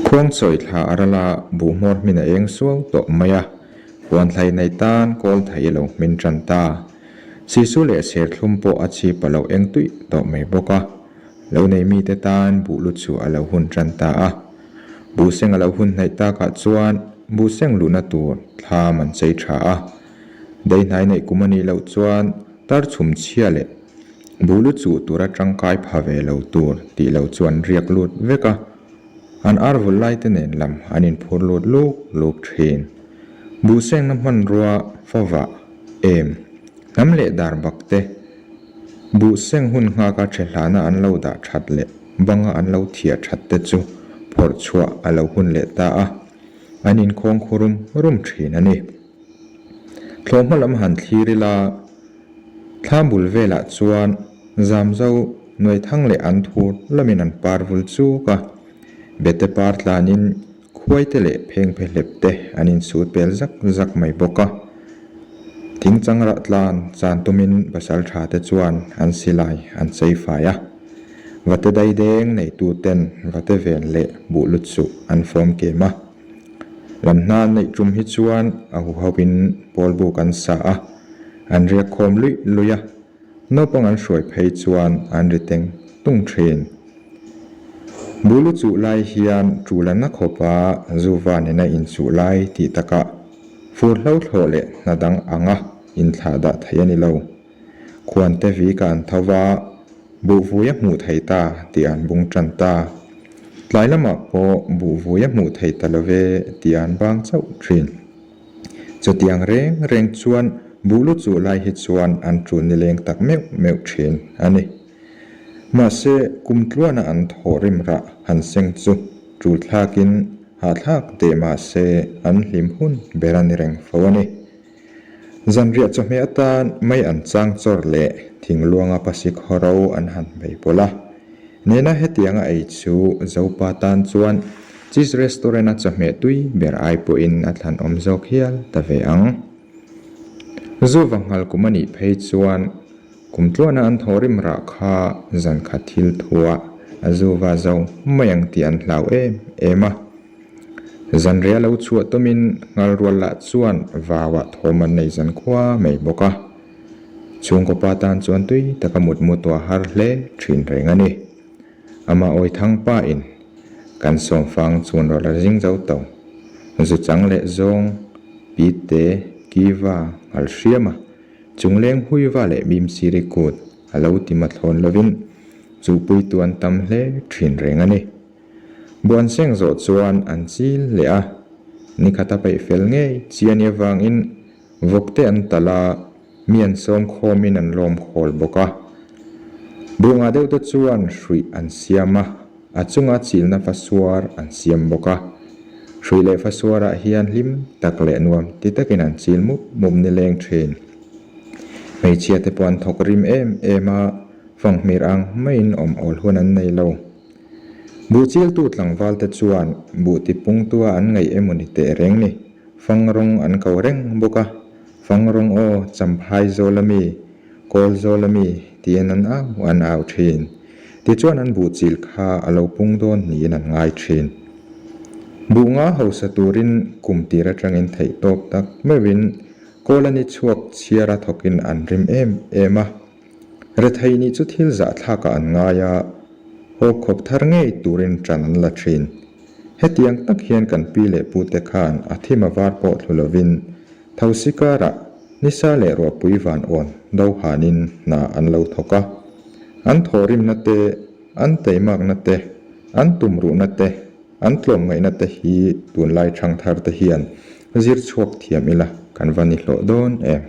Khuangchawi thla a ral a, buh hmawr hmin a eng suau tawh mai a, huanthlai nei tan kawl thei a lo hmin tan ta. Sisu leh serthlum pawh a chhip a lo eng tuih tawh mai bawk a, lo nei mite tan buh lu chu a lo hun tan ta a. Buhseng a lo hun hnaih takah chuan buhseng luhna tur thlam an chei tha a. Deihnai neih kum a nih loh chuan tar chhum chhia leh Buh lu chuh tura tangkai pha ve lo tur tih lo chu an riak lut vek a, an ar vul lai te nen lam an inphur lut luk luk thin. Buh sengna hmanrua favah em, hnam leh dar bak te, buh seng hun nghaka che hlana an lo dah that leh banga an lo thiah that te chu phawrh chhuah a lo hun leh ta a, an inkhawng khu rum rum thin a ni. Thlawhhma lam han thlir ila. Thla bul velah chuan Zamzo Nuaithang leh an thur lamin an par vul chuk a, bete par tlanin khuaite leh phengphe hlep te an insut pel zak zak mai bawk a. Thingchang rah tlan chan tumin pasal tha te chuan an silai an chei fai a, vate daideng neitu ten vate ven leh buh lut suh an fawm kem a. Lamhna an neih tum hi chuan a huhoin pawl buk an sa a, an riak khawm luih luih a, naupang an hruai phei chuan an ri teng tung thin. Bul u chuh lai hian tul an na khawp a, zuva nena inchuh lai tih takah fur hlo thlawh leh hna dang anga inthlah dah thei a ni lo. Khuante vi ka an tho va, buhvui a hmuh thei ta tih an bung tan ta. Tlai lamah pawh buhvui a hmuh thei ta lo ve tih an bang chauh thin. Chutiang reng reng chuan buh lu chuh lai hi chuan an tul nileng tak meuh meuh thin a ni. Mahse, kum tluana an thawh rim rah han seng chu tul thlakin hahthlak teh mahse an hlim hun ber a ni reng fo a ni. Zanriah chawhmeh atan mai an chang chawr leh thingluanga pasik hawro an han bei pawlh a. Nena hetianga ei chu Zopa tan chuan Cheese Restaurant-a chawhmeh tui ber ai pawhin a thlan awm zawk hial ta ve ang. Zu va nghal kum a nih phei chuan kum tluana an thawhrim rah kha zan khat thil thuah a zu va zo mai ang tih an hlau em em a. Zanriah lo chhuah tawmin Ngalrual lah chuan vauah thawm an nei zan khua mai bawk a. Chhungkaw pa tan chuan tui taka mutmu tuah har hle thin reng a ni. Amah Awithang pa in kan sawmfang chhun rawlh a zing zo to. Zu chang leh zawng, Pite, Kiva, Ngalhriama, Chungleng Huiva leh Mimsiri kut a lo ti mathlawn lovin chuhpuitu an tam hle thin reng a ni. Buan seng zawh chuan an chil leh a, nikhat a peih fel ngei chi a nih avangin vawkte an talh a, mi an sawm khawmin an lawm khawl bawk a. Buhngah deuh te chuan hruih an siam a, a chunga chilna fasuar an siam bawk a. Hruih leh fasuarah hian hlim tak leh nuam ti takin an chil mup mup nileng thin. Hmeichhia te pawh an thawk rim em em a, fanghmir ang maiin awm awl hun an nei lo. Buh chiltu tlangvalte chuan buh tipungtua an ngaih emaw ni teh reng ni, fang rawng an ko reng bawk a, fang rawng aw Champhai zawl ami, Kawl zawl ami tiin an au an au thin. Tichuan an buh chil kha a lo pung dawn niin an ngai thin. Buh nga hausa turin kum tir atangin theihtawp tak meuhin kawl a ni chhuak chhiara thawkin an rim em em a. Rethei nih chu thil zahthlakah an ngai a, haw khawp thar ngei turin ṭan an la ṭhin. Hetiang tak hian kan pi leh pute khan a thim a var pawh thlu lovin thosi karah nisa leh ruahpui van awn do hanin hna an lo thawk a. An thawhrimna te, an teimakna te, an tumruhna te, an tlawmngaihna te hi tunlai ṭhangthar te hian zir chhuak thiam ila kan va ni hlawh dawn em?